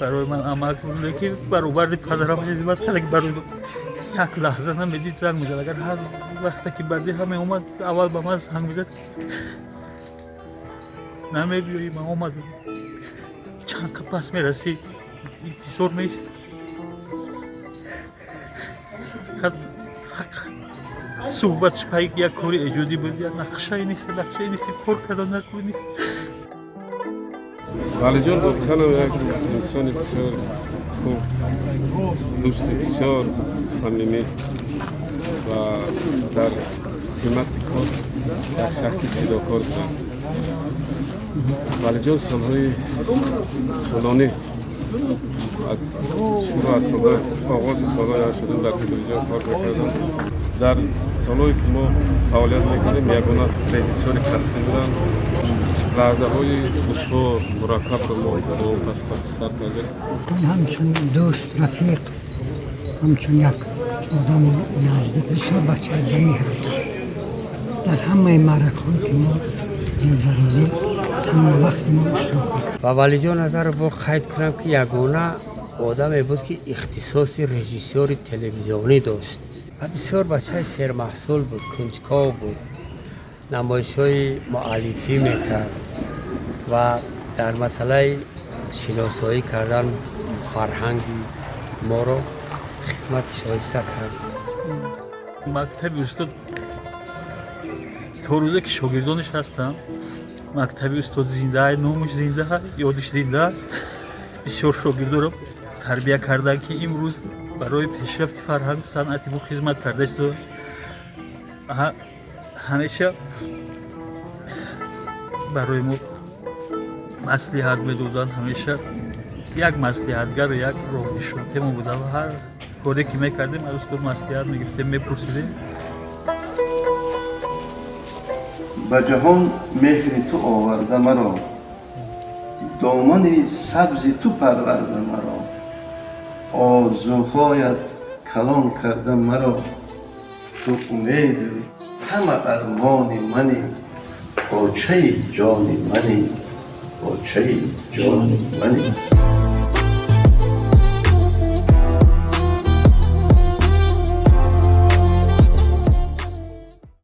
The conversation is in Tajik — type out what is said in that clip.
Барои ман амак буд, ки баробари падарам хизмат кард, ки барои як лаҳза намедид, занг мезад. Агар ҳар вақте ки баъди ҳам меомад, аввал ба ман занг мезад. Намебиёӣ, ман омадам. Чанд қа пас мерасӣ, интизор меист. Фақат суҳбатш пай як кори эҷодӣ буд, як нақшаи нақшаи кор кардан накунӣ. Валиҷон воқеан як инсони бисёр хуб, дӯсти бисёр самимӣ ва дар симати кор як шахси фидокор буданд. Валиҷон солҳои тӯлонӣ аз шурӯъ аз солҳои оғози солҳои 80 дар телевизион кор мекарданд. Дар солҳое ки мо фаъолият мекардем, ягона режиссёри касбӣ буданд. Лаҳзаҳои душвор, мураккабро мо бо паси сар кардем. Ҳамчун дӯст, рафиқ, ҳамчун як одами наздик, бисёр бачаи бамеҳр буд. Дар ҳамаи маъракаҳое ки мо мегузаронем, ҳама вақти мо иштирок мекард. Ва Валиҷон Назаров бо қайд кунам, ки ягона одаме буд, ки ихтисоси режиссёри телевизионӣ дошт ва бисёр бачаи сермаҳсул буд, кунҷков буд, намоишҳои муаллифӣ мекард ва дар масъалаи шиносоӣ кардан фарҳанги моро хизмати шоиста кард. Мактаби устод то рӯзе ки шогирдонаш ҳастам, мактаби устод зинда, номаш зинда, ёдиш зинда аст. Бисёр шогирдоро тарбия карданд, ки имрӯз барои пешрафти фарҳанг, санъати мо хизмат кардааст. Ҳамеша барои мо маслиҳат медоданд, ҳамеша як маслиҳатгару як роҳнишонтемо буда ва ҳар коре ки мекардем, аз устод маслиҳат мегирифтем, мепурсидем. Ба ҷаҳон меҳри ту оварда маро, домани сабзи ту парварда маро, орзуҳоят калон карда маро, ту умеду ҳама армони мани, почаи ҷони мани, почаи ҷони мани.